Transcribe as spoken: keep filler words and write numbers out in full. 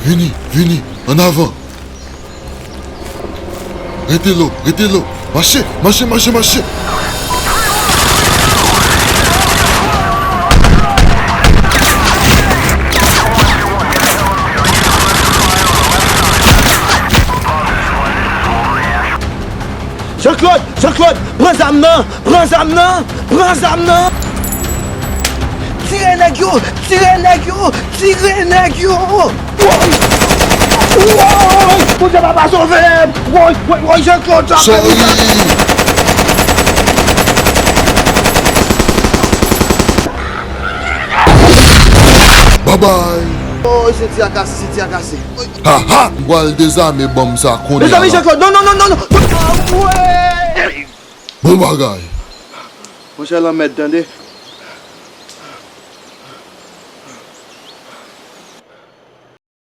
Vini, vini, ann avan. Rete lo, rete lo. Mache, mache, mache, mache. Jean-Claude, Jean-Claude, pran zam nan, pran zam nan, pran zam nan. Tire nèg yo, tire nèg yo, tire nèg yo. Woy! Woy! Bondye papa sove m! Woy, woy, woy, Jean-Claude, sa fè m. Babay! Woy, senti a kase, senti a kase. Ha ha! M pral dezame bonm sa kounye a la. Mezanmi, Jean-Claude, non, non, non, non, non. Ah, woy! Bon bagay. Monchè, lanmèd, tande.